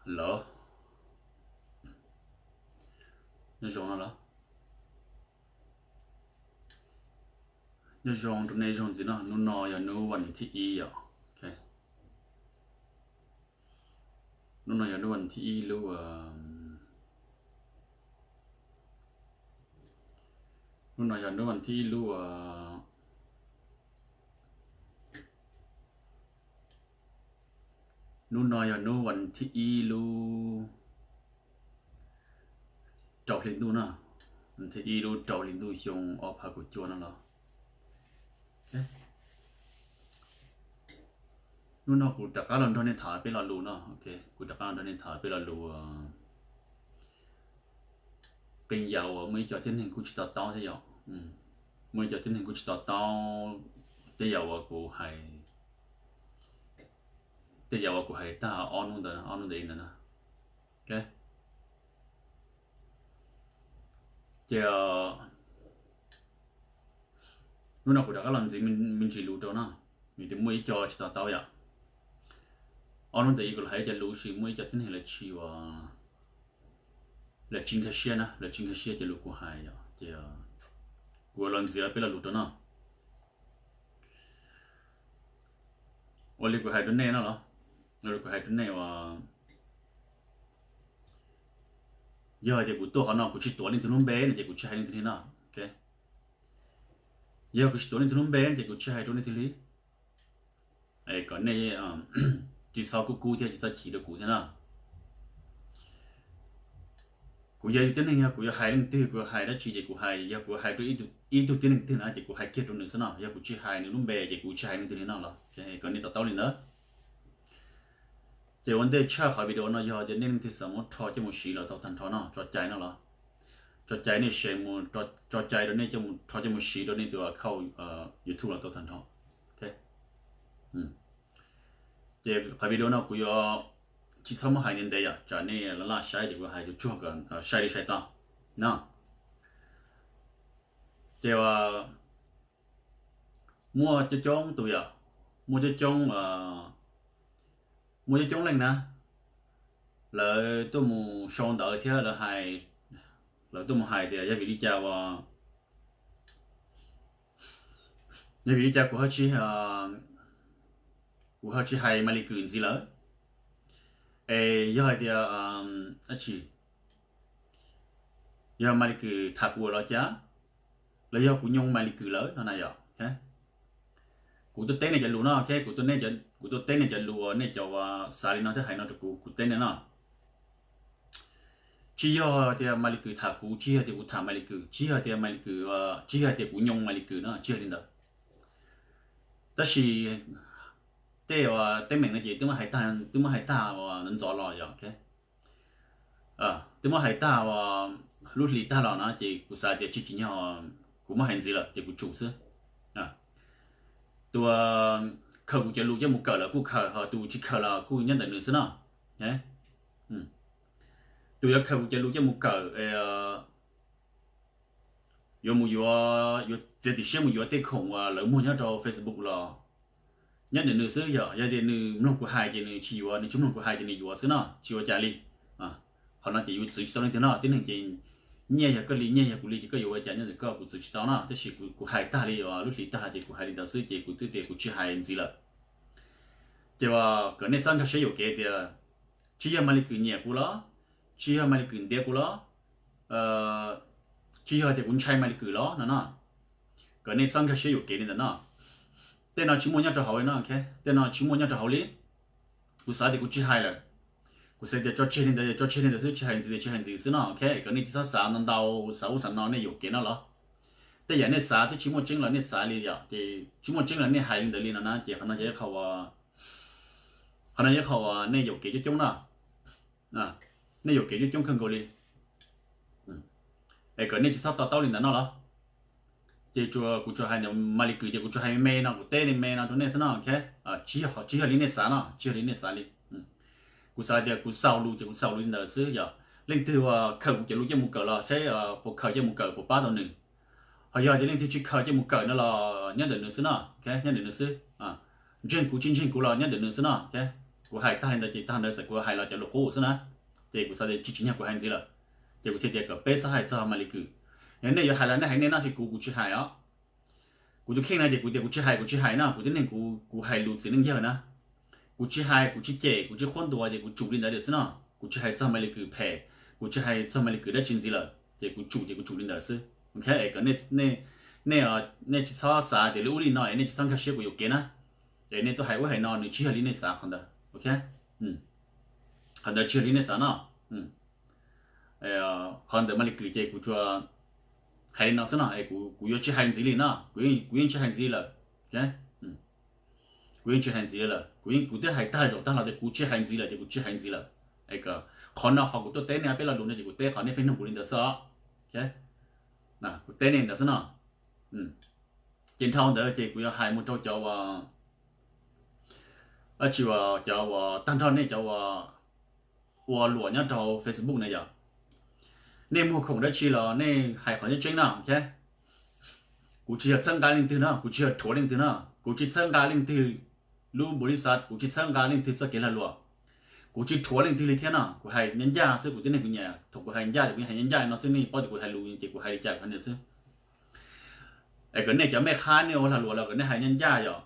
Hello, nyob zoo no los? Nyob zoo rau nej zoo ntxiv no. Hnub no yog hnub vas thib ib yom. Hnub no yog hnub vas thib ib lub, hnub no yog hnub vas thib ib lub, hnub no yog hnub vas thib ib lub rau hli ntuj no, thib ib lub rau hli ntuj xyoo ob phav kaum cuaj no los. Hnub no kuv rov qab los nrog nej tham peb lo lus no. Kuv rov qab los nrog nej tham peb lo lus. Qee yam uas muaj ib co tib neeg kuj tsis to taub thiab yom. Muaj ib co tib neeg kuj tsis to taub tej yam uas kuv hais, tej yam uas kuv hais tag ob hnub ntawd, ob hnub ntawd ntawd no. Ces hnub no kuv rov qab los ntxiv me ntsis lus rau no, vim tias muaj ib co tsis to taub yom. Ob hnub ntawd kuv los hais ib co lus tsis muaj ib co tib neeg lawv tsis ua, lawv tsis nkag siab na, lawv tsis nkag siab cov lus kuv hais yom. Ces kuv los ntxiv peb lo lus rau no. Ua li kuv hais rau nej no los, ua li kuv hais rau nej uas yog hais tias kuv tuaj qhov no kuv tsis tuav leej twg lub npe no ces kuv tsis hais leej twg li no. Yog kuv tsis tuav leej twg lub npe no ces kuv tsis hais rau leej twg li. Kom nej tsis txhob kub kub thiab tsis txhob chim rau kuv thiab na. Kuv yog ib tug tib neeg, yog kuv yuav hais leej twg, kuv yuav hais dab tsi ces kuv hais, yog kuv hais rau ib tug tib neeg twg na ces kuv hais kiag rau nws xwb no. Yog kuv tsis hais nws lub npe ces kuv tsis hais leej twg li no los, kom nej to taub li ntawd. Ces ua ntej tshaj qhov video no yog tias nej leej twg xav muab rho coj mus siv los tau tag nrho no, tso cai no los, tso cai nej share mus, tso cai rau nej coj mus rho coj mus siv rau nej tus account YouTube los tau tag nrho. Ces qhov video no kuv yuav tsis txhob muab hais ntev ntev yom, tsam nej laj laj saib ces kuv hais tsuag tsuag kom sai li sai tau no. Ces muaj coob coob tus yom, muaj coob coob, muaj coob coob leej na, lawv tuaj mus sau ntawv thiab lawv hais, lawv tuaj mus hais tias yog vim li cas uas, yog vim li cas kuv ho tsis, kuv ho tsis hais Maly Kue ntxiv lawm, es yog hais tias dab tsi, yog Maly Kue tham kuv los cas, los yog kuv nyoo Maly Kue lawm no na yom. Kuv tuaj teb nej cov lus no, kuv tuaj teb nej cov lus uas nej cov uas xav li no thiab hais no rau kuv, kuv teb nej no. Tsis yog tias Maly Kue tham kuv, tsis yog tias kuv tham Maly Kue, tsis yog tias Maly Kue, tsis yog tias kuv nyoo Maly Kue no, tsis yog li ntawd. Tab sis tej uas teeb meem no ces twb muab hais tag, twb muab hais tag uas ntxov los yom. Twb muab hais tag uas lub hli tag los no ces kuv xav tias tsis tsim nyog kuv muab hais ntxiv lawm ces kuv tsum xwb. Tus khaws kuv cov lus coj mus kawm los kuj khaws, ho tus tsis khaws los kuj nyob ntawm nws xwb no. Tus yuav khaws kuv cov lus coj mus kawm, yuav mus yuav, yuav txiav txim siab mus yuav tej khoom uas lawv muag nyob rau Facebook los nyob ntawm nws xwb yom. Yog tias nws mloog kuv hais ces nws tsis yuav, nws tsis mloog kuv hais ces nws yuav xwb no, tsis ua cas li. Qhov no ces yuav txwv tsis tau leej twg no, tib neeg ces nyiaj yog koj li, nyiaj yog kuv li ces koj yuav ua cas nyob ntawm koj, kuv txwv tsis tau no. Tab sis kuv hais tag li, lub hlis tag los ces kuv hais li ntawd xwb ces kuv twb tias kuv tsis hais ntxiv lawm. Ces kom nej txhob nkag siab yuam kev tias tsis yog Maly Kue nyiam kuv los, tsis yog Maly Kue ntiav kuv los, tsis yog tias kuv ntshai Maly Kue los no no. Kom nej txhob nkag siab yuam kev li ntawd no. Tej no tsis muaj nyob rau hauv li no, tej no tsis muaj nyob rau hauv li. Kuv xav tias kuv tsis hais lawm. Kuv xav tias tso tseg li ntawd, tso tseg li ntawd xwb, tsis hais ntxiv, tsis hais ntxiv xwb no. Kom nej tsis txhob xav ntau ntau, xav ub xav no, nej yuam kev no los. Tej yam nej xav twb tsis muaj tseeb los nej xav li yom, ces tsis muaj tseeb los nej hais li ntawd li no na, ces qhov no yog ib qho uas, qhov no yog ib qho uas nej yuam kev coob coob no. Nej yuam kev coob coob kawg nkaus li. Es kom nej tsis txhob to taub li ntawd no los. Ces kuv tsuas hais ntawm Maly Kue ces kuv tsuas hais me me no, kuv teb li me no rau nej xwb no. Tsis yog, tsis yog li nej xav no, tsis yog li nej xav li. Kuv xav tias kuv xaus lus ces kuv xaus lus li ntawd xwb yom. Leej twg uas khaws kuv cov lus coj mus kawm los saib puas khaws coj mus kawm puas pab tau nws. Ho yog tias leej twg tsis khaws coj mus kawm no los nyob ntawm nws xwb no, nyob ntawm nws xwb. Ntseeg kuv tsis ntseeg kuv los nyob ntawm nws xwb no. Kuv hais tag li ntawd ces tag ntawd txawm kuv hais los cov lus qub xwb na. Ces kuv xav tias tsis tsim nyog kuv hais ntxiv lawm. Ces kuv thiaj tias kom peb txhob hais txog Maiv Lis Kws. Yog nej yuav hais los nej hais nej no, tab sis kuv, kuv tsis hais os. Kuv tus kheej no ces kuv tias kuv tsis hais, kuv tsis hais no, kuv tib neeg kuv, kuv hais lus txiv neej yawg na. Kuv tsis hais, kuv tsis cem, kuv tsis qhuab ntuas, ces kuv tsum li ntawd tias xwb no. Kuv tsis hais txog Maiv Lis Kws phem, kuv tsis hais txog Maiv Lis Kws dab tsi ntxiv lawm, ces kuv tsum ces kuv tsum li ntawd xwb. Ok, es kom nej, nej tsis txhob xav tias li ub li no es nej tsis txhob nkag siab kuv yuam kev na. Es nej tuaj hais ub hais no nws tsis yog li nej xav qhov ntawd. Ok, qhov ntawd tsis yog li nej xav no. Qhov ntawm Maiv Lis Kws ces kuv tsuas hais li no xwb no, es kuv, kuv yuav tsis hais ntxiv li no, kuv yeej tsis hais ntxiv li lawm. Kuv yeej tsis hais ntxiv li lawm, kuv yeej, kuv twb hais tag zaum tag los tias kuv tsis hais ntxiv lawm ces kuv tsis hais ntxiv lawm. Es kom qhov no qhov kuv tuaj teb nej peb lo lus no ces kuv teb qhov nej pheej nug kuv li ntawd xwb os. Kuv teb nej ntawd xwb no. Ces dhau ntawd ces kuv yuav hais mus rau cov uas, dab tsi uas cov uas tag nrho nej cov uas ua luam nyob rau Facebook na yom. Nej muag khoom dab tsi los nej hais qhov tseeb tseeb no, ok? Kuv tsis yog txhawb nqa leej twg no, kuv tsis yog rhuav leej twg no, kuv tsis txhawb nqa leej twg lub npaum li xav, kuv tsis txhawb nqa leej twg txoj kev lag luam. Kuv tsis rhuav leej twg li thiab no, kuv hais ncaj ncaj xwb, kuv tib neeg kuv nyiam, thaum kuv hais ncaj ces kuv hais ncaj ncaj no xwb, nej paub tias kuv hais lus ces kuv hais li cas kuv hais xwb. Es kom nej cov mej qhab nej ua lag luam los kom nej hais ncaj ncaj yom.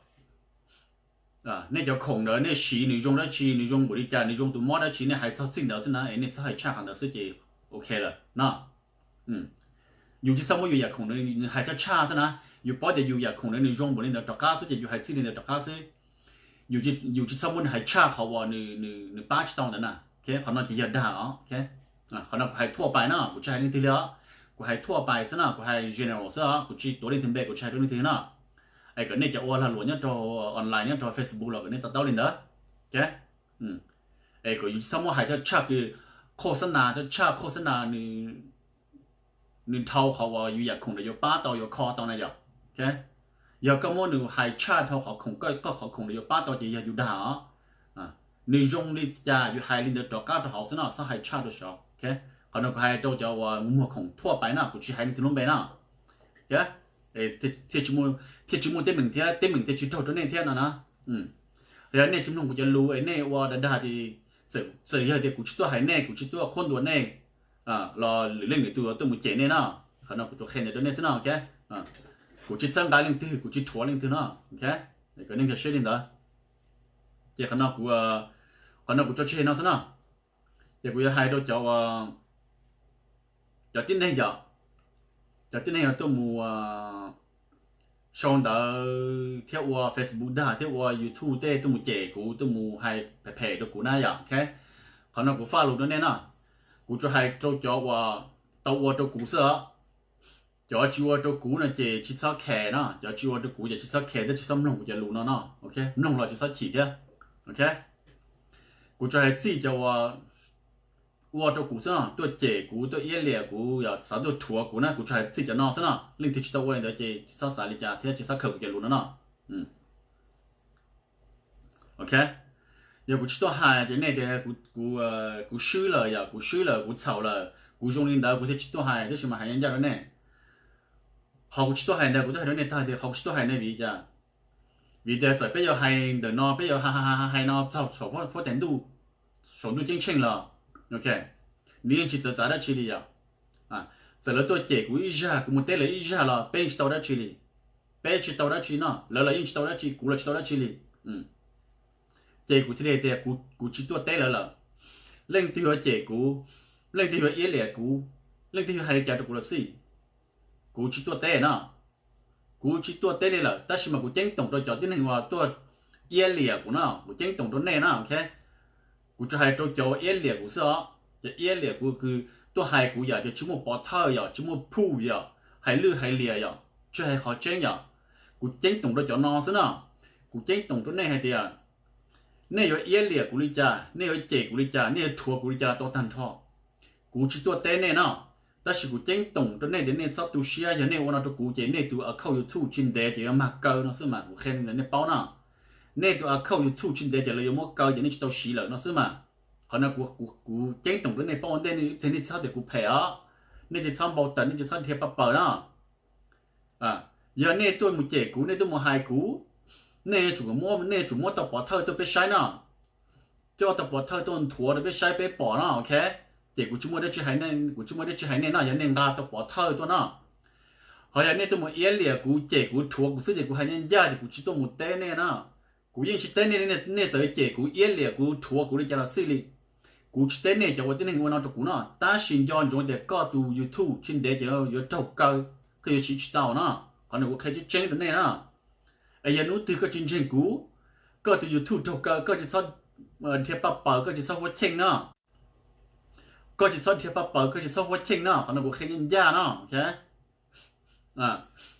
Nej cov khoom ntawd nej siv nws zoo dab tsi, nws zoo npaum li cas, nws zoo tus mob dab tsi, nej hais txog txij ntawd xwb na, es nej txhob hais tshaj qhov ntawd xwb ces ok lawm no. Yus tsis txhob muab yus yam khoom ntawd hais tshaj tshaj xwb na. Yus paub tias yus yam khoom ntawd nws zoo npaum li ntawd rov qab xwb ces yus hais txij li ntawd rov qab xwb. Yus tsis txhob muab nws hais tshaj qhov uas nws pab tsis tau ntawd na. Qhov no ces yog dag os. Qhov no kuv hais thuaj pais no, kuv tsis hais leej twg li os. Kuv hais thuaj pais xwb no, kuv hais general xwb os, kuv tsis tuav leej twg npe, kuv tsis hais rau leej twg li no. Es kom nej cov ua lag luam nyob rau online nyob rau Facebook los kom nej to taub li ntawd. Es kom yus tsis txhob muab hais tshaj tshaj kws khoj xab nas, tshaj khoj xab nas nws dhau qhov uas yus yam khoom ntawd yuav pab tau yuav kho tau na yom. Yog koj muab nws hais tshaj dhau qhov khoom, koj qhov khoom ntawd yuav pab tau ces yog yus dag os. Nws zoo li cas yus hais li ntawd rov qab rau hauv xwb no, txhob hais tshaj rau saud. Qhov no kuv hais rau cov uas mus muag khoom thuaj pais no, kuv tsis hais leej twg lub npe no. Thiaj tsis muaj teeb meem thiab, teeb meem thiaj tsis raug rau nej thiab no na. Yog nej tsis mloog kuv cov lus es nej ua dag dag ces txawm yog tias kuv tsis tuaj hais nej, kuv tsis tuaj qhuab ntuas nej los lwm leej lwm tus tuaj mus cem nej na. Qhov no kuv tsuas qhia ntawd rau nej xwb no. Kuv tsis txhawb nqa leej twg, kuv tsis rhuav leej twg no. Kom nej nkag siab li ntawd. Ces qhov no kuv, qhov no kuv tso tseg no xwb no. Ces kuv yuav hais rau cov, cov tib neeg yom, cov tib neeg yog tuaj mus sau ntawv thiab ua Facebook dag thiab ua YouTube tej tuaj mus cem kuv, tuaj mus hais phem phem rau kuv na yom. Qhov no kuv faj lus rau nej no. Kuv tsuas hais rau cov uas tau ua rau kuv xwb os. Cov tsis ua rau kuv no ces tsis txhob care no, cov tsis ua rau kuv ces tsis txhob care thiab tsis txhob mloog kuv cov lus no no. Mloog los tsis txhob chim thiab. Ok, kuv tsuas hais txij cov uas ua rau kuv xwb no, tuaj cem kuv, tuaj iab liam kuv, yog xav tuaj rhuav kuv na, kuv tsuas hais txij cov no xwb no. Leej twg tsis tau ua li ntawd ces tsis txhob xav li cas thiab tsis txhob khaws kuv cov lus no no. Ok, yog kuv tsis tuaj hais ces nej tias kuv, kuv swb lawm, yog kuv swb lawm, kuv txhaum lawm, kuv zoo li ntawd kuv thiaj tsis tuaj hais, tab sis mas hais ncaj ncaj rau nej. Qhov kuv tsis tuaj hais ntawd kuv twb hais rau nej tag tias qhov kuv tsis tuaj hais ne vim li cas? Vim tias txawm peb yuav hais ntawm no, peb yuav hais no txog saum huab tais ntuj, saum ntuj ceeb tsheej los, ok, nws yeej tsis txawv txav dab tsi li yom. Txawm lawv tuaj cem kuv ib zaj, kuv mus teb lawv ib zaj los peb yeej tsis tau dab tsi li. Peb tsis tau dab tsi no, lawv los yeej tsis tau dab tsi, kuv los tsis tau dab tsi li. Ces kuv thiaj li hais tias kuv tsis tuaj teb lawv lawm. Leej twg yuav cem kuv, leej twg yuav iab liam kuv, leej twg yuav hais li cas rau kuv los xij, kuv tsis tuaj teb no. Kuv tsis tuaj teb li lawm, tab sis mas kuv ceeb toom rau cov tib neeg uas tuaj iab liam kuv no, kuv ceeb toom rau nej na, ok. Kuv tsuas hais rau cov uas iab liam kuv xwb os. Cov iab liam kuv kws tuaj hais kuv yam tias tsis muaj pov thawj yom, tsis muaj proof yom, hais lwj hais liam yom, tsis hais qhov tseeb yom. Kuv ceeb toom rau cov no xwb no. Kuv ceeb toom rau nej hais tias nej yuav iab liam kuv li cas, nej yuav cem kuv li cas, nej yuav rhuav kuv li cas los tau tag nrho. Kuv tsis tuaj teb nej no, tab sis kuv ceeb toom rau nej tias nej txhob tu siab, yog nej ua no rau kuv ces nej tus account YouTube tsis ntev ces yuav mag kaw no xwb mas, kuv qhia nej paub no. Nej tus account YouTube tsis ntev ces lawv yuav muab kaw ces nej tsis tau siv lawm no xwb mas. Qhov no kuv ceeb toom rau nej paub ua ntej, nej txhob tias kuv phem os, nej tsis txhob npau taws, nej tsis txhob dhia paj paws no. Yog nej tuaj mus cem kuv, nej tuaj mus hais kuv, nej yuav tsum muab, nej yuav tsum muab tau pov thawj tuaj peb saib no. coj tau pov thawj tuaj nthuav rau peb saib peb pom no, ok. Ces kuv tsis muaj dab tsi hais nej, kuv tsis muaj dab tsi hais nej no, yog nej nqa tau pov thawj tuaj no. Ho yog nej tuaj mus iab liam kuv, cem kuv, rhuav kuv xwb ces kuv hais ncaj ncaj ces kuv tsis tuaj mus teb nej na. Kuv yeej tsis teb nej, nej txawm cem kuv, iab liam kuv, rhuav kuv li cas los xij li, kuv tsis teb nej cov ua tib neeg ua no rau kuv no. Tab sis nco ntsoov tias koj tus YouTube tsis ntev ces yuav raug kaw, koj yuav siv tsis tau no. Qhov no kuv qhia tseeb tseeb rau nej na. Es yog hnub twg koj tsis ntseeg kuv, koj tus YouTube raug kaw, koj tsis txhob dhia paj paws, koj tsis txhob huab cheej no. Koj tsis txhob dhia paj paws, koj tsis txhob huab cheej no, qhov no kuv qhia ncaj ncaj no.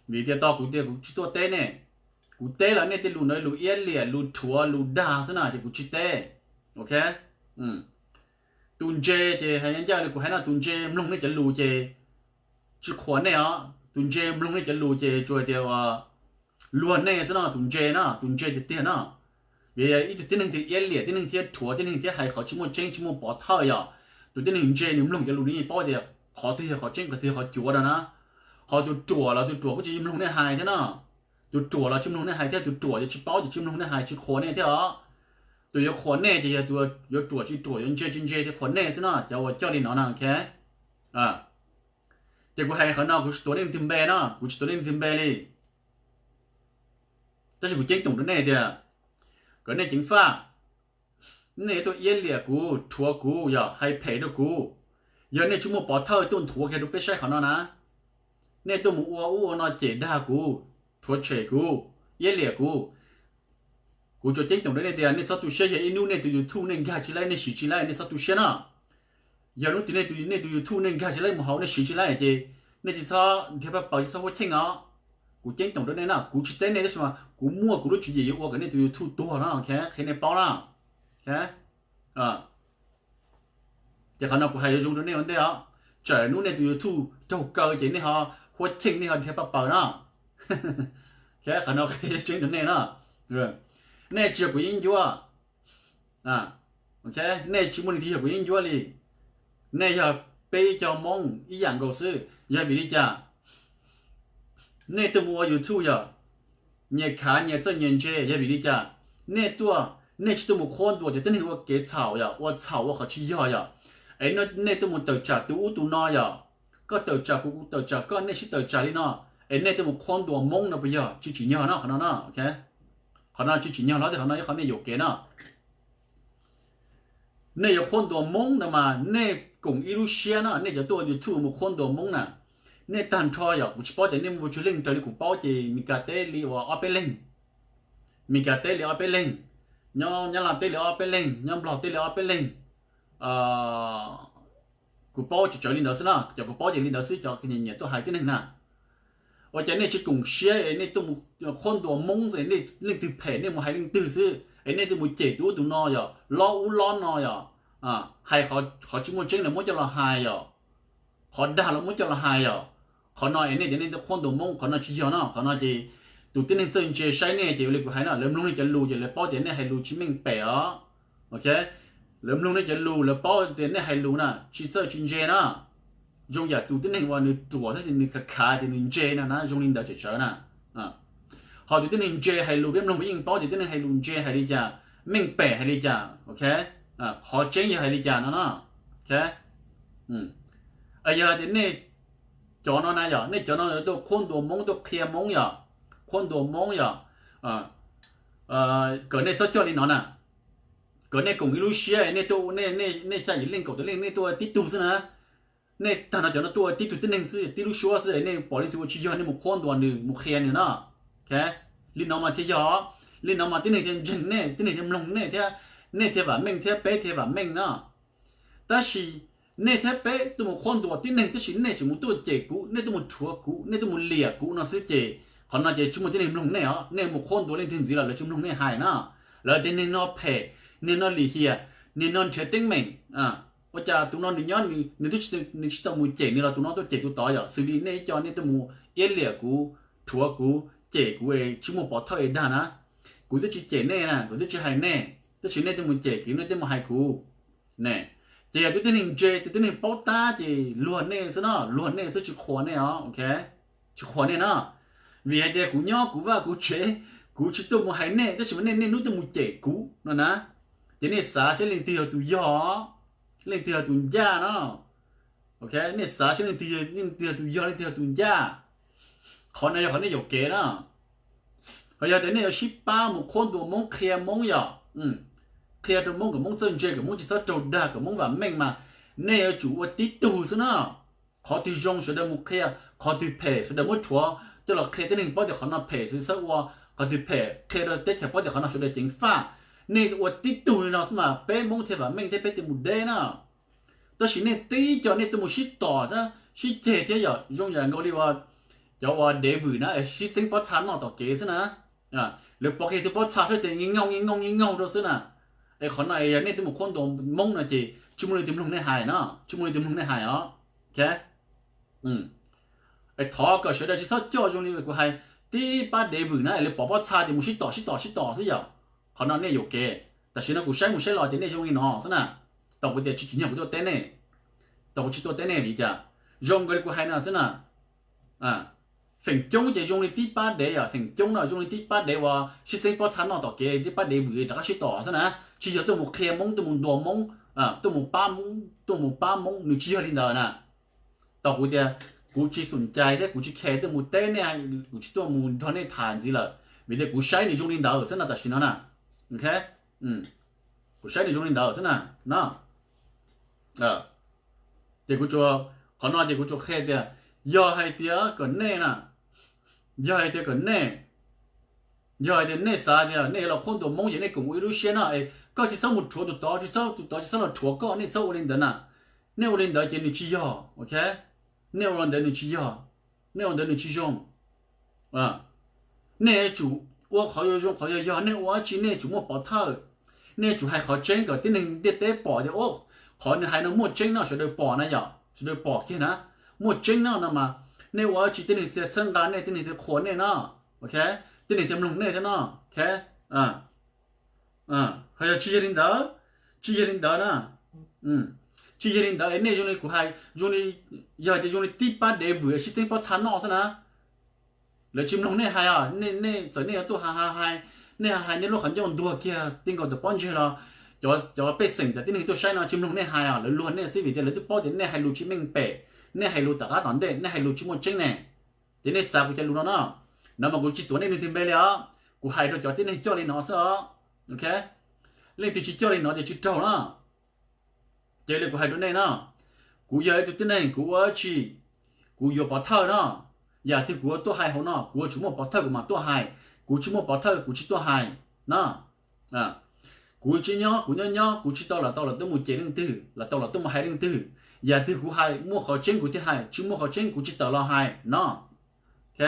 Vim tias tos kuv tias kuv tsis tuaj teb nej. Kuv teb los nej tej lus ntawd lus iab liam, lus rhuav, lus dag xwb na ces kuv tsis teb. Ok. Tus ntse ces hais ncaj ncaj li kuv hais no, tus ntse mloog nej cov lus ces tsis qhuas nej os. Tus ntse mloog nej cov lus ces tsuas tias luag nej xwb no, tus ntse na, tus ntse tiag tiag na. Vim ib tug tib neeg twg iab liam tib neeg thiab rhuav tib neeg thiab hais qhov tsis muaj tseeb tsis muaj pov thawj yom, tus tib neeg ntse nws mloog cov lus nws yeej paub tias qhov twg yog qhov tseeb qhov twg yog qhov cuav no na. Ho tus ruam los tus ruam kuj tsis mloog nej hais thiab no. Tus ruam los tsis mloog nej hais thiab, tus ruam ces tsis paub ces tsis mloog nej hais, tsis qhuas nej thiab os. Tus yuav qhuas nej ces yog tus yuav ruam tsis ruam, yuav ntse tsis ntse thiaj qhuas nej xwb no, cov uas coj li no na, ok. Ces kuv hais qhov no kuv tsis tuav nej leej twg npe no, kuv tsis tuav nej leej twg npe li. Tab sis kuv ceeb toom rau nej tias kom nej ceev faj. Nej tuaj iab liam kuv, rhuav kuv, yog hais phem rau kuv. Yog nej tsis muaj pov thawj tuaj nthuav kiag rau peb saib qhov no na, nej tuaj mus ua ub ua no cem dag kuv, rhuav tshem kuv, iab liam kuv, kuv tsuas ceeb toom rau nej tias nej txhob tu siab, yog ib hnub nej tus YouTube nej nkag tsis laib, nej siv tsis laib, nej txhob tu siab no. Yog hnub twg nej tus YouTube nej nkag tsis laib mus haus, nej siv tsis laib ces nej tsis txhob dhia paj paws, tsis txhob huab cheej no. Kuv ceeb toom rau nej na, kuv tsis teb nej tab sis mas kuv muaj kuv lub tswv yim yuav ua kom nej tus YouTube tuag no, qhia nej paub na. Ces qhov no kuv hais zoo zoo rau nej ua ntej os, tsam hnub nej tus YouTube raug kaw ces nej ho huab cheej, nej ho dhia paj paws no. Qhov no qhia tseeb rau nej na, nej tsis yog kuv yeeb ncuab. Nej tsis muaj leej twg yog kuv yeeb ncuab li. Nej yog peb ib co Hmoob ib yam nkaus xwb. Yog vim li cas nej tuaj mus ua YouTube yog nyias khav nyias txawj nyias ntse? Yog vim li cas nej tuaj, nej tsis tuaj mus qhuab ntuas cov tib neeg ua kev txhaum yog ua txhaum ua qhov tsis yog yog, es nej tuaj mus tawm tsam tus ub tus no yog, koj tawm tsam kuv, kuv tawm tsam koj, nej sib tawm tsam li no, es nej tuaj mus qhuab ntuas Hmoob no puas yog tsis tsim nyog no? Qhov no, qhov no tsis tsim nyog los tias qhov no yog qhov nej yuam kev no. Nej yuav qhuab ntuas Hmoob no mas nej koom ib lub siab no, nej cov tuaj YouTube mus qhuab ntuas Hmoob na, nej tag nrho yog kuv tsis paub tias nej muaj tsawg leej, raws li kuv paub ces Meskas teb li uas ob peb leeg, Meskas teb li ob peb leeg, nyob Nyab Laj teb li ob peb leeg, nyob Nplog teb li ob peb leeg. Kuv paub tsis tsawg li ntawd xwb no, cov kuv paub ces li ntawd xwb, cov nyiam nyiam tuaj hais tib neeg na. Ua cas nej tsis koom siab es nej tuaj mus qhuab ntuas Hmoob, leej twg phem nej mus hais leej twg xwb, es nej tuaj mus cem tus ub tus no yog, lob ub lob no yog, hais qhov tsis muaj tseeb los muab coj los hais yog, qhov dag los muab coj los hais yog. Qhov no es nej tias nej tuaj qhuab ntuas Hmoob, qhov no tsis yog no. Qhov no ces tus tib neeg txawj ntse saib nej ces ua li kuv hais no, lawv mloog nej cov lus ces lawv paub tias nej hais lus tsis meej pem os. Ok, lawv mloog nej cov lus lawv paub tias nej hais lus na tsis txawj tsis ntse na. Zoo yam tus tib neeg uas nws ruam thiab nws khav khav tias nws ntse no na, zoo li ntawd tseem tsawv na. Ho tus tib neeg ntse hais lus peb mloog peb yeej paub tias tib neeg hais lus ntse hais li cas, meej pem hais li cas, ok, qhov tseeb yog hais li cas no na. Ok, yog tias nej cov no na yog, nej cov no tuaj qhuab ntuas Hmoob, tuaj qhia Hmoob yog, qhuab ntuas Hmoob yog, kom nej txhob coj li no na, kom nej koom ib lub siab, nej tuaj, nej xya yim leej kaum tawm leej nej tuaj tib tug xwb na. Nej tag nrho cov no tuaj tib tug tib neeg xwb, tib lub suab xwb, nej pom leej twg ua tsis yog nej mus qhuab ntuas nws, mus qhia nws no. Li no mas thiaj yog, li no mas tib neeg thiaj ntseeg nej, tib neeg thiaj mloog nej thiab, nej thiaj vam meej thiab peb thiaj vam meej no. Tab sis nej thiab peb tuaj mus qhuab ntuas tib neeg tab sis nej tseem mus tuaj cem kuv, nej tuaj mus rhuav kuv, nej tuaj mus liam kuv no xwb ces qhov no ces tsis muaj tib neeg mloog nej os. Nej mus qhuab ntuas leej twg ntxiv los lawv tsis mloog nej hais na. Lawv tias niag no phem, niag no lim hiam, niag no nrhiav teeb meem. Ua cas tus no nws nyob nws twb, nws tsis tau mus cem nws los tus no tuaj cem tus tod yom. Xws li nej ib co nej tuaj mus iab liam kuv, rhuav kuv, cem kuv es tsis muaj pov thawj es dag na. Kuv twb tsis cem nej na, kuv twb tsis hais nej, tab sis nej tuaj mus cem kuv, nej tuaj mus hais kuv. Ces yog tus tib neeg ntse, tus tib neeg paub tab ces luag nej xwb no, luag nej xwb tsis qhuas nej os, ok, tsis qhuas nej na. Vim hais tias kuv nyob kuv vaj kuv tsev, kuv tsis tuaj mus hais nej tab sis mas nej niaj hnub tuaj mus cem kuv no na. Ces nej xav seb leej twg yog tus yog, leej twg yog tus ncaj no. Nej xav seb leej twg, leej twg yog tus yog, leej twg yog tus ncaj. Qhov no yog qhov nej yuam kev na. Ho yog tias nej yuav sib pab mus qhuab ntuas Hmoob, qhia Hmoob yom, qhia rau Hmoob kom Hmoob txawj ntse, kom Hmoob tsis txhob raug dag, kom Hmoob vam meej mas nej yuav tsum ua tib tug xwb na. Qhov twg zoo sawv daws mus qhia, qhov twg phem sawv daws muab rhuav coj los qhia tib neeg paub tias qhov no phem sawv daws txhob ua, qhov twg phem qhia rau teb chaws paub tias qhov no sawv daws ceev faj. Nej ua tib tug li no xwb mas peb Hmoob thiaj vam meej thiab peb thiaj mus deb na. Tab sis nej tib co nej tuaj mus sib tom, sib ceg thiab yom, zoo yam nkaus li uas cov uas dev vwm na es sib txeeb pob txha noj tom kev xwb na. Lawv pov kiag tus pob txha thiab ces nyooj nyooj nyooj nyooj rau xwb na. Es qhov no es yog nej tuaj mus qhuab ntuas Hmoob no ces tsis muaj leej twg mloog nej hais na, tsis muaj leej twg mloog nej hais os. Es thov kom sawv daws tsis txhob coj zoo li kuv hais, tib pab dev vwm na es lawv pov pob txha ces mus sib tom sib tom sib tom xwb yom. Qhov no nej yuam kev. Tam sim no kuv saib mus saib los ces nej zoo li no xwb na. Tau kuv tias tsis tsim nyog kuv tuaj teb nej, tau kuv tsis tuaj teb nej li cas, zoo nkaus li kuv hais no xwb na. Feem coob ces zoo li tib pab dev yom, feem coob no zoo li tib pab dev uas sib txeeb pob txha noj tom kev, tib pab dev vwm rov qab sib tom xwb na. Tsis yog tuaj mus qhia Hmoob, tuaj mus ntuas Hmoob, tuaj mus pab Hmoob, tuaj mus pab Hmoob, nws tsis yog li ntawd na. Tau kuv tias kuv tsis xum cai thiab kuv tsis khe tuaj mus teb nej, kuv tsis tuaj mus nrog nej tham ntxiv lawm, vim tias kuv saib nws zoo li ntawd xwb no tam sim no na. Kuv saib nws zoo li ntawd xwb na. No ces kuv tsuas, qhov no ces kuv tsuas qhia tias yog hais tias kom nej na, yog hais tias kom nej, yog hais tias nej xav tias nej yuav los qhuab ntuas Hmoob ces nej koom ua ib lub siab no es koj tsis txhob mus rhuav tus tod, tsis txhob, tus tod tsis txhob los rhuav koj, nej txhob ua li ntawd na. Nej ua li ntawd ces nws tsis yog, ok? Nej ua li ntawd nws tsis yog, nej ua ntawd nws tsis zoo. Nej yuav tsum ua qhov yuav zoo qhov yuav yog, nej ua dab tsi nej yuav tsum muaj pov thawj, nej yuav tsum hais qhov tseeb kom tib neeg ntiaj teb pom tias qhov nws hais no muaj tseeb no, sawv daws pom na yom, sawv daws pom kiag na, muaj tseeb no no mas nej ua dab tsi tib neeg thiaj txhawb nqa nej, tib neeg thiaj qhuas nej no, ok? Tib neeg thiaj mloog nej thiab no, ok? Ho yog tsis yog li ntawd, tsis yog li ntawd na, tsis yog li ntawd es nej zoo li kuv hais, zoo li, yog tias zoo li tib pab dev vwm sib txeeb pob txha noj xwb na. Lawv tsis mloog nej hais os, nej txawm nej yuav tuaj hais hais, nej hais hais nej lub qhov ncauj ntuag kiag ti nkaus tus pob ntseg los cov pej xeem cov tib neeg tuaj saib no tsis mloog nej hais os, lawv luag nej xwb vim tias lawv twb paub tias nej hais lus tsis meej pem, nej hais lus tom qab tom ntej, nej hais lus tsis muaj tseeb ne. Ces nej xav kuv cov lus no no, no mas kuv tsis tuav nej leej twg npe li os, kuv hais rau cov tib neeg coj li no xwb os, ok? Leej twg tsis coj li no ces tsis raug na. Ces li kuv hais rau nej no, kuv yog ib tug tib neeg kuv ua dab tsi, kuv yuav pov thawj no, yam twg kuv yuav tuaj hais hauv no kuv yuav tsum muaj pov thawj kuv mam tuaj hais, kuv tsis muaj pov thawj kuv tsis tuaj hais na. Kuv tsis nyob, kuv nyob nyob kuv tsis tau los tau los tuaj mus cem leej twg, los tau los tuaj mus hais leej twg. Yam twg kuv hais muaj qhov tseeb kuv thiaj hais, tsis muaj qhov tseeb kuv tsis tawm los hais no. Ok,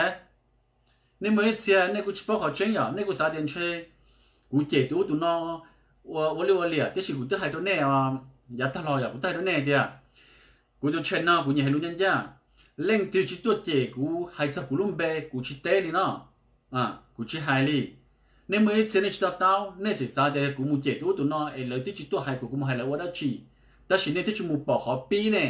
nej muaj ib txhia nej kuj tsis paub qhov tseeb yom, nej kuj xav tias ntshe kuv cem tus ub tus no ua ua liaj ua liam, tiam sis kuv twb hais rau nej yav tag los yom, kuv twb hais rau nej tias kuv tus channel no kuv nyiam hais lus ncaj ncaj. Leej twg tsis tuaj cem kuv hais txog kuv lub npe kuv tsis teb li no, kuv tsis hais li. Nej muaj ib txhia nej tsis to taub, nej tseem xav tias yog kuv mus cem tus ub tus no es lawv twb tsis tuaj hais kuv, kuv mus hais lawv ua dab tsi? Tab sis nej twb tsis mus pom qhov pib ne.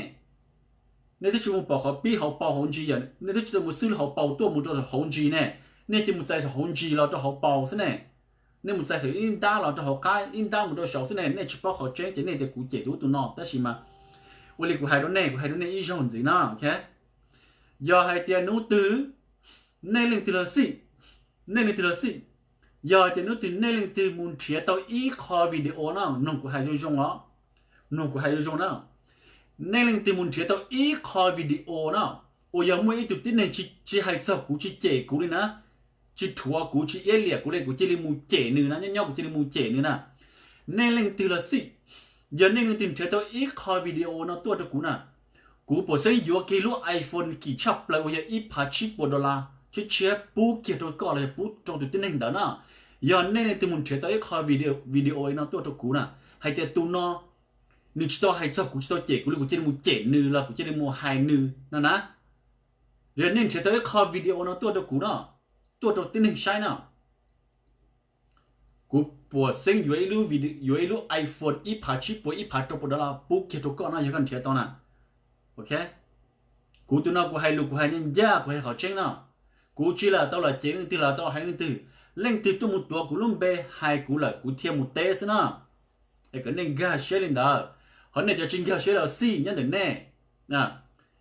Nej twb tsis mus pom qhov pib hauv paus hauv ntsis, yog nej twb tsis tau mus xwb lub hauv paus tuaj mus rau hauv ntsis ne, nej cia mus txais hauv ntsis los rau hauv paus xwb ne. Nej mus txais ib ntab los rau hauv qab, ib ntab mus rau saud xwb ne, nej tsis paub qhov tseeb ces nej tias kuv cem tus ub tus no, tab sis mas ua li kuv hais rau nej, kuv hais rau nej ib zaug ntxiv na, ok? Yog hais tias hnub twg nej leej twg los xij, nej leej twg los xij, yog hais tias hnub twg nej leej twg mus nrhiav tau ib qho video na, mloog kuv hais zoo zoo os, mloog kuv hais zoo zoo na, nej leej twg mus nrhiav tau ib qho video na, uas yog muaj ib tug tib neeg tsis hais txog kuv, tsis cem kuv li na, tsis rhuav kuv, tsis iab liam kuv li, kuv cia li mus cem nws na, nyob nyob kuv cia li mus cem nws na. Nej leej twg los xij, yog nej leej twg nrhiav tau ib qho video no tuaj rau kuv na, kuv puas xeeb yuav kiag lub iPhone kim tshaj plaws uas yog ib phav tsib puas dollar tshiab tshiab pub kiag rau koj los yog pub rau tus tib neeg ntawd na. Yog nej leej twg mus nrhiav tau ib qho video no tuaj rau kuv na, hais tias tus no nws tsis tau hais txog kuv, tsis tau cem kuv li, kuv cia li mus cem nws los kuv cia li mus hais nws no na. Yog nej nrhiav tau ib qho video no tuaj rau kuv no, tuaj rau tib neeg saib no, kuv puas xeeb yuav ib lub, yuav ib lub iPhone ib phav tsib puas, ib phav rau puas dollar pub kiag rau koj no yog koj nrhiav tau na. Ok, kuv tus no kuv hais lus kuv hais ncaj ncaj, kuv hais qhov tseeb no. Kuv tsis lam tau los cem leej twg, lam tau hais leej twg. Leej twg tuaj mus tuav kuv lub npe hais kuv lawm kuv thiaj mus teb xwb na. kom nej nkag siab li ntawd. Ho nej cov tsis nkag siab los xij nyob ntawm nej.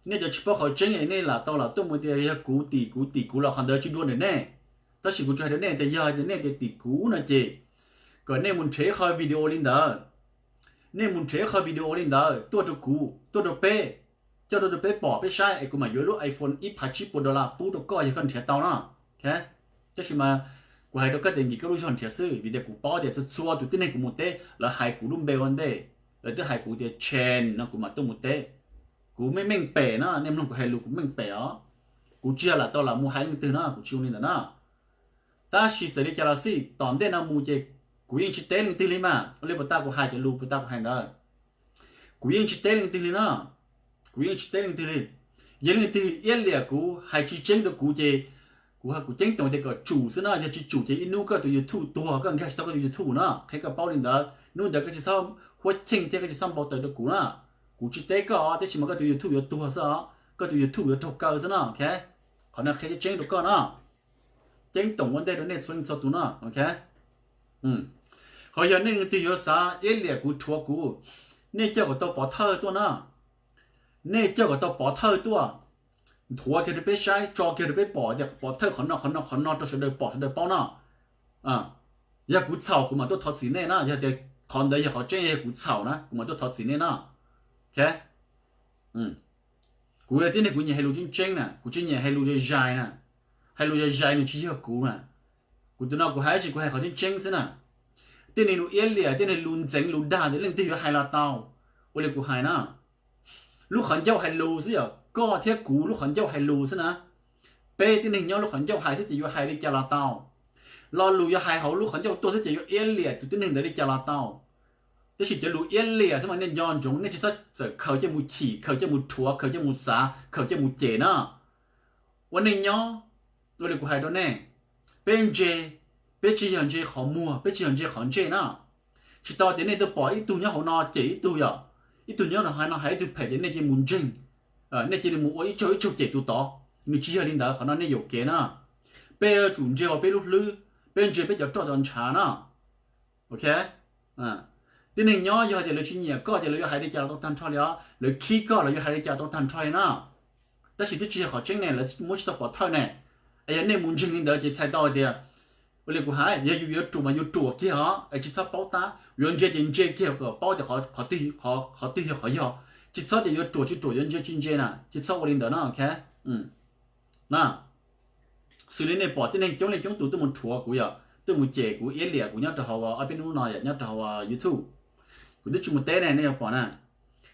Nej cov tsis paub qhov tseeb nej lam tau lam tuaj mus tias yog kuv tim kuv tim kuv los qhov ntawd tsis dua ntawm nej. Tab sis kuv tsuas hais rau nej tias yog tias nej tias tim kuv no ces kom nej mus nrhiav ib qho video li ntawd. Nej mus nrhiav ib qho video li ntawd tuaj rau kuv, tuaj rau peb, coj rau rau peb pom peb saib es kuv mam yuav lub iPhone ib phav tsib puas dollar pub rau koj yog koj nrhiav tau no. Tab sis mas kuv hais rau koj tias nkim koj lub zog nrhiav xwb vim tias kuv paub tias txhua txhua tus tib neeg kuv mus teb lawv hais kuv lub npe ua ntej, lawv twb hais kuv tias Chen no kuv mam tuaj mus teb. Kuv meej meej pem na, nej mloog kuv hais lus kuv meej pem os. Kuv tsis yog lam tau lam mus hais leej twg na, kuv tsis ua li ntawd na. Tab sis txawm li cas los xij tom ntej no mus ces kuv yeej tsis teb leej twg li mas, ua li puas tas kuv hais cov lus puas tas kuv hais ntawd. Kuv yeej tsis teb leej twg li na. Kuv yeej tsis teb leej twg li. Yog leej twg iab liam kuv hais tsis tseeb rau kuv ces kuv kuv ceeb toom tias kom tsum xwb na, yog tsis tsum ces ib hnub koj tus YouTube tuag koj nkag tsis tau koj tus YouTube na, qhia koj paub li ntawd. Hnub ntawd koj tsis txhob huab cheej thiab koj tsis txhob npau taws rau kuv na. Kuv tsis teb koj tab sis mas koj tus YouTube yuav tuag xwb os, koj tus YouTube yuav raug kaw xwb no. Qhov no qhia tseeb rau koj no, ceeb toom ua ntej rau nej txhua leej txhua tus no. Ho yog nej leej twg yuav xav iab liam kuv rhuav kuv, nej coj kom tau pov thawj tuaj na. Nej coj kom tau pov thawj tuaj, nthuav kiag rau peb saib, tso kiag rau peb pom tias pov thawj qhov no qhov no qhov no rau sawv daws pom sawv daws paub no. Yog kuv txhaum kuv mam tuaj thov txim nej na, yog tias qhov ntawd yog qhov tseeb yog kuv txhaum na kuv mam tuaj thov txim nej na. Kuv yog tib neeg kuv nyiam hais lus tseeb tseeb na, kuv tsis nyiam hais lus zais zais na. Hais lus zais zais nws tsis yog kuv na. Kuv tus no kuv hais tsis, kuv hais qhov tseeb tseeb xwb na. Tej neeg lus iab liam, tej neeg lus ntxeev lus dag ntawd leej twg yuav hais los tau. Ua li kuv hais na, lub qhov ncauj hais lus xwb yom, koj thiab kuv lub qhov ncauj hais lus xwb na. Peb tib neeg nyob lub qhov ncauj hais xwb ces yuav hais li cas los tau. Lo lus yuav hais hauv lub qhov ncauj tuaj xwb ces yuav iab liam tus tib neeg ntawd li cas los tau. Tab sis cov lus iab liam xwb mas nej nco ntsoov, nej tsis txhob txawm khaws coj mus chim, khaws coj mus rhuav, khaws coj mus xav, khaws coj mus cem na. Ua neej nyob, ua li kuv hais rau nej, peb ntse, peb tsis yog ntse qhov muag, peb tsis yog ntse qhov ntsej na. Tsis tau tias nej tuaj pom ib tug nyob hauv no cem ib tug yom, ib tug nyob no hais no hais ib tug phem ces nej cia li mus ntseeg, nej cia li mus ua ib tsaug ib tsaug cem tus tod. Nws tsis yog li ntawd, qhov no nej yuam kev na. Peb yuav tsum ntse ua peb lub hlwb, peb ntse peb cov roj cov ntshav na. Ok, tib neeg nyob yog tias lawv tsis nyiam koj ces lawv yuav hais li cas los tau tag nrho li os, lawv khib koj los yuav hais li cas los tau tag nrho li na. Tab sis twb tsis yog qhov tseeb ne, lawv muab tsis tau pov thawj ne. Es yog nej mus ntseeg li ntawd ces txhais tau hais tias, ua li kuv hais, yog yus yuav ruam mas yus ruam kiag os, es tsis txhob paub tab, yuav ntse ces ntse kiag kom paub tias qhov twg yog qhov yog. Tsis txhob tias yuav ruam tsis ruam, yuav ntse tsis ntse na, tsis txhob ua li ntawd na. Ok, na, xws li nej pom tib neeg coob leej coob tus tuaj mus rhuav kuv yom, tuaj mus cem kuv, iab liam kuv nyob rau hauv ob peb hnub no yom, nyob rau hauv YouTube. Kuv twb tsis mus teb ne, nej yuav pom na.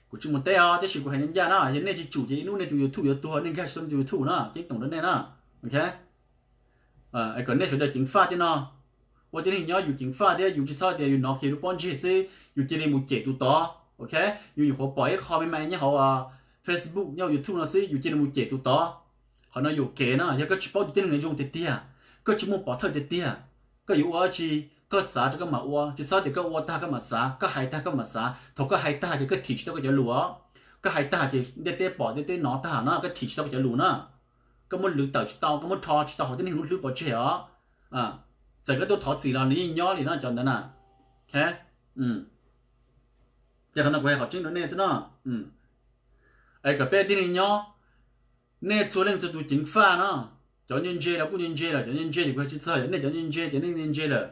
Kuv tsis mus teb os, tab sis kuv hais ncaj ncaj na, yog nej tsis tsum ces ib hnub nej tus YouTube yuav tuag, nej nkag tsis tau nej tus YouTube na, ceeb toom rau nej na. Ok, kom nej sawv daws ceev faj thiab no. Ua tib neeg nyob yus ceev faj thiab, yus tsis txhob tias yus hnov kiag lub pob ntseg xwb yus cia li mus cem tus tod. Ok, yus nyuam qhuav pom ib qho me me nyob hauv Facebook nyob YouTube no xwb yus cia li mus cem tus tod. Qhov no yuam kev na, yog koj tsis paub tus tib neeg ntawd zoo tiag tiag, koj tsis muaj pov thawj tiag tiag, koj yuav ua dab tsi, koj xav rau koj mam ua, tsis txhob tias koj ua tag koj mam xav, koj hais tag koj mam xav. Thaum koj hais tag ces koj thim tsis tau koj cov lus os. Koj hais tag ces ntiaj teb pom ntiaj teb hnov tag na, koj thim tsis tau koj cov lus na. Koj muab lwv tawm tsis tau, koj muab rho tsis tau hauv tib neeg lub hlwb pov tseg os. Txawm koj tuaj thov txim los nws yeej nyob li no cov ntawd na. Ces qhov no kuv hais qhov tseeb rau nej xwb no. Es kom peb tib neeg nyob, nej txhua leej txhua tus ceev faj no. Cov ntse ntse los kuj ntse ntse lawm, cov ntse ntse ces kuv hais tsis txog, nej cov ntse ntse ces nej ntse ntse lawm.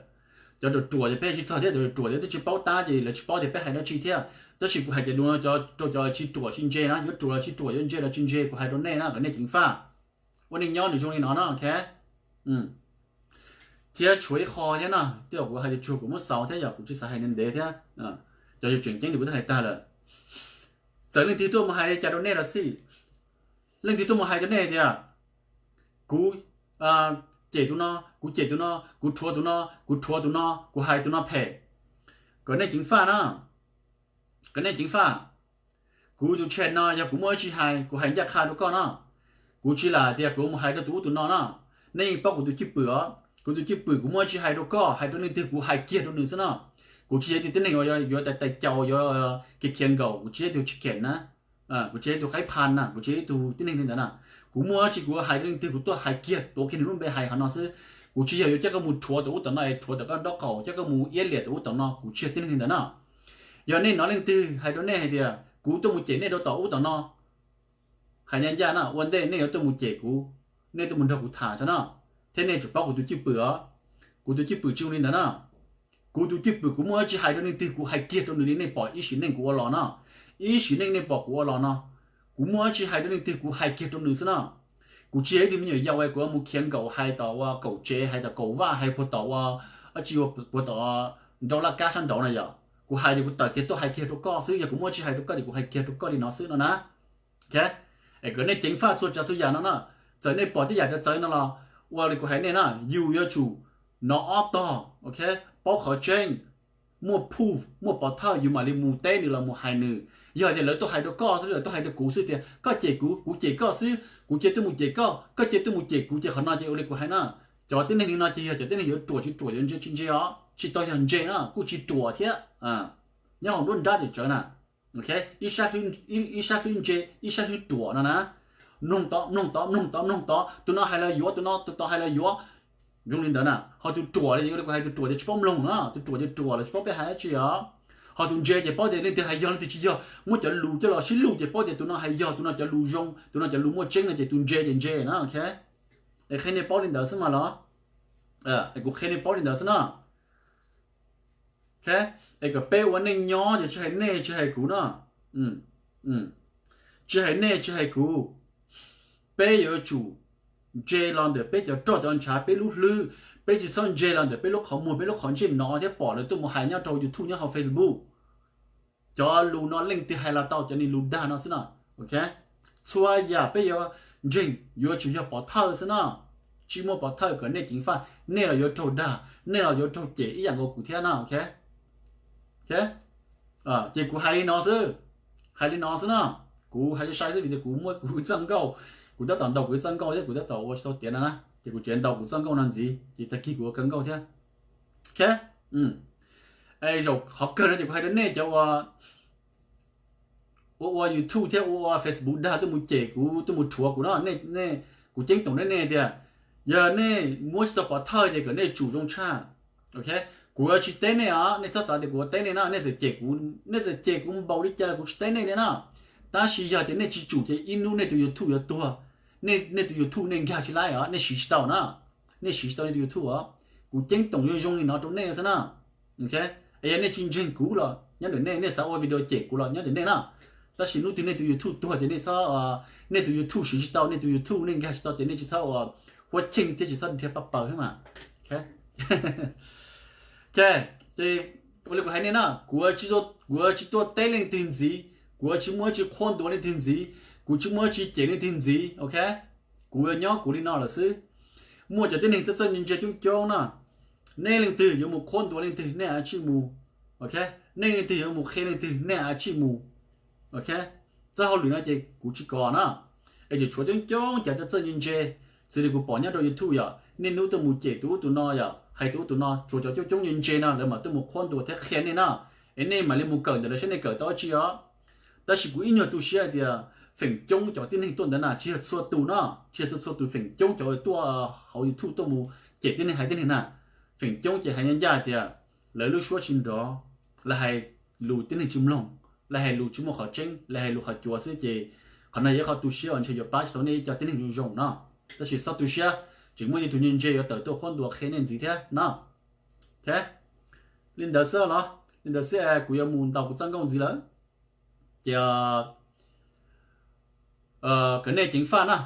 Cov ruam ruam ces peb hais tsis txog thiab, cov ruam ruam ces twb tsis paub tab ces lawv tsis paub tias peb hais dab tsi thiab. Tab sis kuv hais cov lus no rau cov tsis ruam tsis ntse na, yuav ruam los tsis ruam, yuav ntse los tsis ntse, kuv hais rau nej na kom nej ceev faj. Ua neej nyob nws zoo li no na, ok. Thiab tshuav ib qho thiab na, tej zaum kuv hais tsuag kuv muab xaus thiab yom, kuv tsis xav hais ntev ntev thiab. Cov yus tseem ceeb ces kuv twb hais tag lawm. Txawm leej twg tuaj mus hais li cas rau nej los xij, leej twg tuaj mus hais rau nej tias kuv cem tus no, kuv cem tus no, kuv rhuav tus no, kuv rhuav tus no, kuv hais tus no phem, kom nej ceev faj na. Kom nej ceev faj. Kuv tus channel no yog kuv muaj dab tsi hais kuv hais ncaj qha rau koj no. Kuv tsis lam tias kuv mus hais rau tus ub tus no no. Nej yeej paub kuv tus cwj pwm os, kuv tus cwj pwm kuv muaj dab tsi hais rau koj, hais rau leej twg kuv hais kiag rau nws xwb no. Kuv tsis yog ib tug tib neeg uas yuav tais tais caus, yuav khiav khiav nkaus, kuv tsis yog ib tug chicken na. Kuv tsis yog ib tug qaib phan na, kuv tsis yog ib tug tib neeg li ntawd na. Kuv muaj dab tsi kuv hais rau leej twg kuv tuaj hais kiag, tuav kiag nws lub npe hais qhov no xwb. Kuv tsis yog yuav coj koj mus rhuav tom ub tom no es rhuav tom koj nraub qaum, coj koj mus iab liam tom ub tom no, kuv tsis yog tib neeg li ntawd na. Yog nej hnov leej twg hais rau nej hais tias kuv tuaj mus cem nej rau tom ub tom no, hais ncaj ncaj na, ua ntej nej yuav tuaj mus cem kuv, nej tuaj mus nrog kuv tham tso na, thiab nej tsum paub kuv tus cwj pwm os. Kuv tus cwj pwm tsis zoo li ntawd na. Kuv tus cwj pwm kuv muaj dab tsi hais rau leej twg kuv hais kiag rau nws li nej pom ib sim neej kuv ua los no. Ib sim neej nej pom kuv ua los no, kuv muaj dab tsi hais rau leej twg kuv hais kiag rau nws xwb na. Kuv tsis yog ib tug me nyuam yaus es kuv yuav mus khiav nkaum hais tom ua kaum tsev, hais tom kaum vaj, hais puag tom ua, dab tsi, puag tom nraum laj kab sab nraud na yom. Kuv hais ces kuv tawm kiag tuaj hais kiag rau koj xwb, yog kuv muaj dab tsi hais rau koj ces kuv hais kiag rau koj li no xwb no na. Es kom nej ceev faj txhua tsav txhua yam no na. Txawm nej pom tej yam txawv txawv no los ua li kuv hais nej na, yus yuav tsum hnov ob tog, paub qhov tseeb, muaj proof, muaj pov thawj yus mam li mus teb nws los mus hais nws. Yog tias lawv tuaj hais rau koj xwb, lawv tuaj hais rau kuv xwb tias koj cem kuv, kuv cem koj xwb, kuv cia tuaj mus cem koj, koj cia tuaj mus cem kuv, ces qhov no ces ua li kuv hais na, cov tib neeg li no ces yog cov tib neeg yuav ruam tsis ruam, yuav ntse tsis ntse os, tsis tau yog ntse na, kuj tsis ruam thiab. Nyob hauv nruab nrab ces tsawv na, ib sab hlwb ntse, ib sab hlwb ruam no na. Mloog tod mloog tod mloog tod mloog tod, tus no hais los yuav, tus no tus tod hais los yuav. Zoo li ntawd na, ho tus ruam li ua li kuv hais, tus ruam ces tsis paub mloog na, tus ruam ces ruam lawm tsis paub peb hais dab tsi os. Ho tus ntse ces paub tias leej twg hais yog leej twg tsis yog, muab cov lus coj los sib luj ces paub tias tus no hais yog, tus no cov lus zoo, tus no cov lus muaj tseeb no ces tus ntse ces ntse na. Es qhia nej paub li ntawd xwb mas los, kuv qhia nej paub li ntawd xwb na. Es kom peb ua neej nyob ces tsis hais nej tsis hais kuv no, tsis hais nej tsis hais kuv, peb yuav tsum ntse los ntawm peb cov roj cov ntshav, peb lub hlwb. Peb tsis txhob ntse los ntawm peb lub qhov muag, peb lub qhov ntsej no thiab pom lawv tuaj mus hais nyob rau YouTube nyob hauv Facebook. Cov lus no leej twg hais los tau, cov niag lus dag no xwb no. Txhua yam peb yuav ntseeg yuav tsum yog pov thawj xwb no. Tsis muaj pov thawj kom nej ceev faj, nej los yuav raug dag, nej los yuav raug cem ib yam nkaus kuv thiab no. Ces kuv hais li no xwb, hais li no xwb no. Kuv hais sai sai xwb vim tias kuv muab kuv txoj nkauj, kuv tab tom ntaus kuv txoj nkauj thiab kuv tab tom ua tsis tau tiav no na, ces kuv tseem ntaus kuv txoj nkauj no ntxiv ces tag kis kuv ua kawg nkauj thiab. Zaum qhov kawg no ces kuv hais rau nej cov ua ua YouTube thiab ua ua Facebook dag tuaj mus cem kuv, tuaj mus rhuav kuv no, nej, kuv ceeb toom nej, nej tias yog nej muab tsis tau pov thawj ces kom nej tsum zoo tshaj. Kuv yuav tsis teb nej os, nej txhob xav tias kuv yuav teb nej na, nej txawm cem kuv, nej txawm cem kuv npaum li cas los kuv tsis teb nej li na. Tab sis yog tias nej tsis tsum ces ib hnub nej tus YouTube yuav tuag, nej tus YouTube nej nkag tsis laib os, nej siv tsis tau na, nej siv tsis tau nej tus YouTube os. Kuv ceeb toom zoo zoo li no rau nej xwb na. Yog nej tsis ntseeg kuv los nyob ntawm nej, nej xav ua video cem kuv los nyob ntawm nej na. Tab sis hnub twg nej tus YouTube tuag ces nej txhob, nej tus YouTube siv tsis tau, nej tus YouTube nej nkag tsis tau ces nej tsis txhob ua huab cheej thiab tsis txhob dhia paj paws thiab mas. Ces ua li kuv hais nej na, kuv, kuv yuav tsis tuaj teb leej twg ntxiv, kuv yuav tsis muaj dab tsi qhuab ntuas leej twg ntxiv, kuv tsis muaj dab tsi cem leej twg ntxiv, ok. Kuv yuav nyob kuv li no lawm xwb. Muaj cov tib neeg txawj txawj ntse ntse coob coob na, nej leej twg yuav mus qhuab ntuas leej twg nej ua tsij mus, ok. Nej leej twg yuav mus qhia leej twg nej ua tsij mus, ok. Txoj hauj lwm no ces kuv tsis kos na. Es tseem tshuav coob coob cov txawj txawj ntse ntse, xws li kuv pom nyob rau YouTube yom, niaj hnub tuaj mus cem tus ub tus no yom, hais tus ub tus no, tshuav cov coob coob ntse ntse no lawv mam tuaj mus qhuab ntuas thiab qhia nej na. Es nej mam li mus kawm ntawm lawv saib nej kawm tau dab tsi os. Tab sis kuv ib nyuag tu siab hais tias feem coob cov tib neeg tuaj ntawd na tsis yog txhua tus no, tsis yog txhua txhua tus, feem coob cov tuaj hauv YouTube tuaj mus cem tib neeg hais tib neeg na, feem coob ces hais ncaj ncaj tias lawv lub suab tsis nrov, lawv hais lus tib neeg tsis mloog, lawv hais lus tsis muaj qhov tseeb, lawv hais lus qhov cuav xwb ces qhov no yog ib qho tu siab uas ntshe yuav pab tsis tau nej ib co tib neeg zoo zoo no. Tab sis txhob tu siab, tseem muaj ib tug ntse ntse yuav tawm tuaj qhuab ntuas qhia nej ntxiv thiab no. Li ntawd xwb los, li ntawd xwb kuv yuav mus ntaus kuv txoj nkauj ntxiv lawm. Ces kom nej ceev faj na,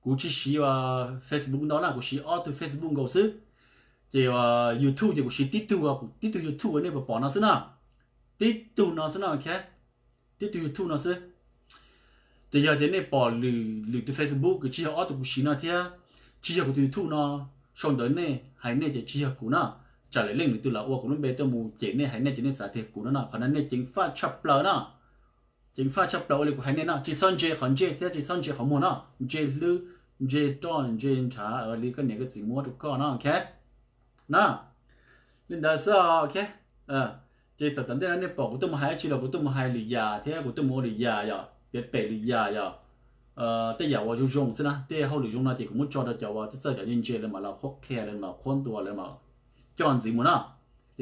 kuv tsis siv Facebook ntau na, kuv siv ob tug Facebook nkaus xwb. Ces YouTube ces kuv siv tib tug, tib tug YouTube uas nej puas pom no xwb na, tib tug no xwb no, ok. Tib tug YouTube no xwb. Ces yog tias nej pom lwm, lwm tus Facebook kws tsis yog ob tug kuv siv no thiab, tsis yog kuv tus YouTube no, sau ntawv nej hais nej ces tsis yog kuv na. Tsam lwm leej lwm tus los ua kuv lub npe tuaj mus cem nej hais nej ces nej xav tias kuv no na. Qhov no nej ceev faj tshaj plaws na. Ceev faj tshaj plaws ua li kuv hais nej no, tsis txhob ntse qhov ntsej thiab tsis txhob ntse qhov muag no, ntse hlwb, ntse roj, ntse ntshav li koj niam koj txiv muab rau koj no, ok. Na, li ntawd xwb, ok. Ces txawm tom ntej no nej pom kuv tuaj mus hais dab tsi los kuv tuaj mus hais lwm yam thiab kuv tuaj mus ua lwm yam yom, piav pem lwm yam yom, tej yam uas zoo zoo xwb na, tej hauj lwm zoo no ces kuv muab tso rau cov uas txawj txawj cov ntse ntse lawv mam los qhuab qhia, lawv mam qhuab ntuas, lawv mam coj ntxiv mus na.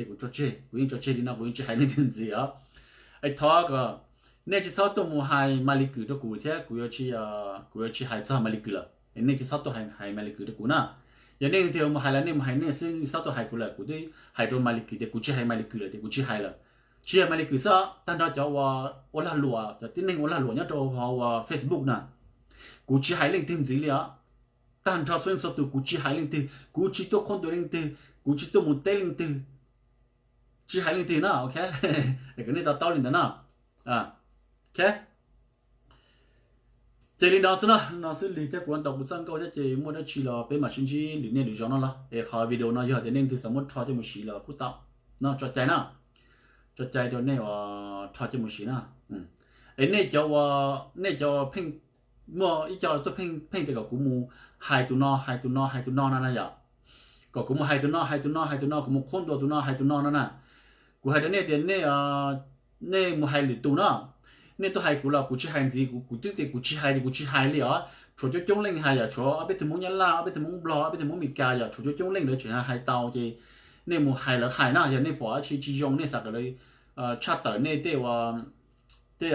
kuv tso tseg, kuv yeej tso tseg li no, kuv yeej tsis hais leej twg ntxiv os. Es thov kom nej tsis txhob tuaj mus hais Maly Kue rau kuv thiab, kuv yuav tsis, kuv yuav tsis hais txog Maly Kue lawm. Nej tsis txhob tuaj hais Maly Kue rau kuv na. Yog nej leej twg mus hais lawm nej mus hais nej xwb, tsis txhob tuaj hais kuv lawm. Kuv twb hais rau Maly Kue tias kuv tsis hais Maly Kue lawm, tias kuv tsis hais lawm. Tsis yog Maly Kue xwb, tag nrho cov uas ua lag luam, cov tib neeg ua lag luam nyob rau hauv uas Facebook na, kuv tsis hais leej twg ntxiv li os. Tag nrho txhua leej txhua tus kuv tsis hais leej twg, kuv tsis tuaj qhuab ntuas leej twg, kuv tsis tuaj mus teb leej twg, tsis hais leej twg na, ok. Kom nej to taub li ntawd na. Ok, ces li no xwb na, no xwb lig thiab kuv ntau kuv txoj nkauj thiab ces muaj dab tsi los peb mam sib ntsib lwm niaj lwm zaus no los es qhov video no yog tias nej leej twg xav muab rho coj mus siv los kuj tau no, tso cai na, tso cai rau nej uas rho coj mus siv na. Es nej cov uas, nej cov pheej muaj ib co tuaj pheej pheej tias kom kuv mus hais tus no hais tus no hais tus no no na yom, kom kuv mus hais tus no hais tus no hais tus no, kuv mus qhuab ntuas tus no hais tus no no na. Kuv hais rau nej tias nej, nej mus hais lwm tus no, nej tuaj hais kuv los kuv tsis hais ntxiv, kuv twb tias kuv tsis hais ces kuv tsis hais li os. Tshuav coob coob leej hais yom, tshuav ob peb tug Hmoob Nyab Laj, ob peb tug Hmoob Nplog, ob peb tug Hmoob Meskas yom, tshuav coob coob leej lawv tseem hais tau ces nej mus hais lawv hais na, yog nej pom dab tsi tsis zoo nej xav kom lawv tshaj tawm nej tej, tej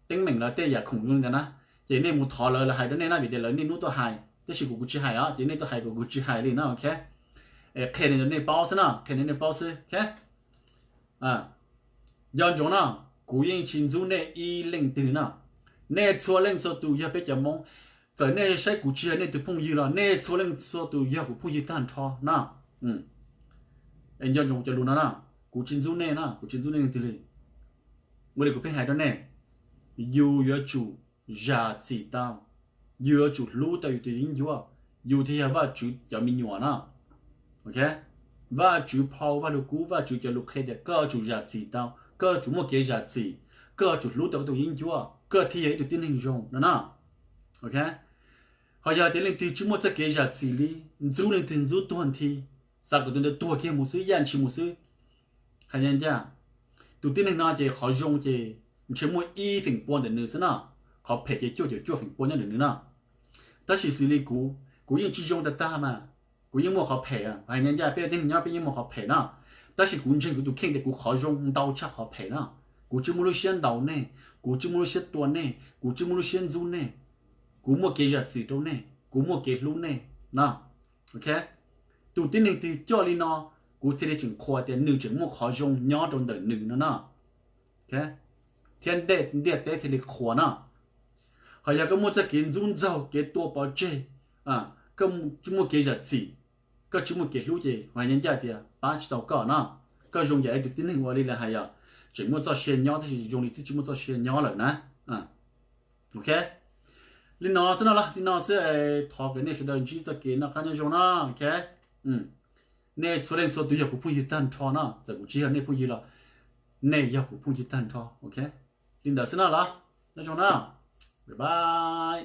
teeb meem los tej yam khoom zoo li ntawd na, ces nej mus thov lawv, lawv hais rau nej na, vim tias lawv niaj hnub tuaj hais, tab sis kuv kuv tsis hais os, ces nej tuaj hais kuv kuv tsis hais li na, ok. Qhia li ntawd nej paub xwb na, qhia li nej paub xwb, ok. Nco ntsoov na, kuv yeej tsis ntxub nej ib leej twg na. Nej txhua leej txhua tus yog peb cov Hmoob, txawm nej saib kuv tsis yog nej tus phooj ywg los nej txhua leej txhua tus yog kuv phooj ywg tag nrho na. Nco ntsoov cov lus no na, kuv tsis ntxub nej na, kuv tsis ntxub nej leej twg li. Ua li kuv pheej hais rau nej, yus yuav tsum zam txim tau, yus yuav tsum hlub tau yus tus yeeb ncuab, yus thiaj yog Vajtswv cov me nyuam na. Ok, Vajtswv phau Vaj Lug Kub, Vajtswv cov lus qhia tias koj yuav tsum zam txim tau, koj yuav tsum muaj kev zam txim, koj yuav tsum hlub tau koj tus yeeb ncuab, koj thiaj yog ib tug tib neeg zoo no na. Ok, ho yog tias leej twg tsis muaj txoj kev zam txim li, ntxub leej twg ntxub tuag nthi, xav kom tus ntawd tuag kiag mus xwb, yaj ntshis mus xwb. Hais ncaj ncaj, tus tib neeg no ces qhov zoo ces ntshe muaj ib feem pua ntawm nws xwb no, qhov phem ces cuaj caum cuaj feem pua nyob ntawm nws no. Tab sis xws li kuv, kuv yeej tsis zoo tag tag mas, kuv yeej muaj qhov phem. Hais ncaj ncaj peb tib neeg nyob peb yeej muaj qhov phem no, tab sis kuv ntseeg kuv tus kheej tias kuv qhov zoo ntau tshaj qhov phem no. Kuv tsis muaj lub siab ntaus nej, kuv tsis muaj lub siab tua nej, kuv tsis muaj lub siab ntxub nej, kuv muaj kev zam txim rau nej, kuv muaj kev hlub nej no. Ok, tus tib neeg twg coj li no, kuv thiaj li tseem qhuas tias nws tseem muaj qhov zoo nyob rau ntawm nws no no, thiab ntiaj teb thiaj li qhuas no. Ho yog koj muaj txoj kev ntxub ntxaug, kev tua pov tseg, koj tsis muaj kev zam txim, koj tsis muaj kev hlub ces hais ncaj ncaj tias pab tsis tau koj no. Koj zoo yam ib tug tib neeg ua li lawv hais yom, tseem muaj txoj sia nyob tab sis zoo li twb tsis muaj txoj sia nyob lawm na. Ok, li no xwb no los li no xwb, thov kom nej sawv daws ntsib txoj kev noj qab nyob zoo no. Ok, nej txhua leej txhua tus yog kuv phooj ywg tag nrho no, txawm kuv tsis yog nej phooj ywg los nej yog kuv phooj ywg tag nrho. Ok, li ntawd xwb no los, nyob zoo na, bye bye.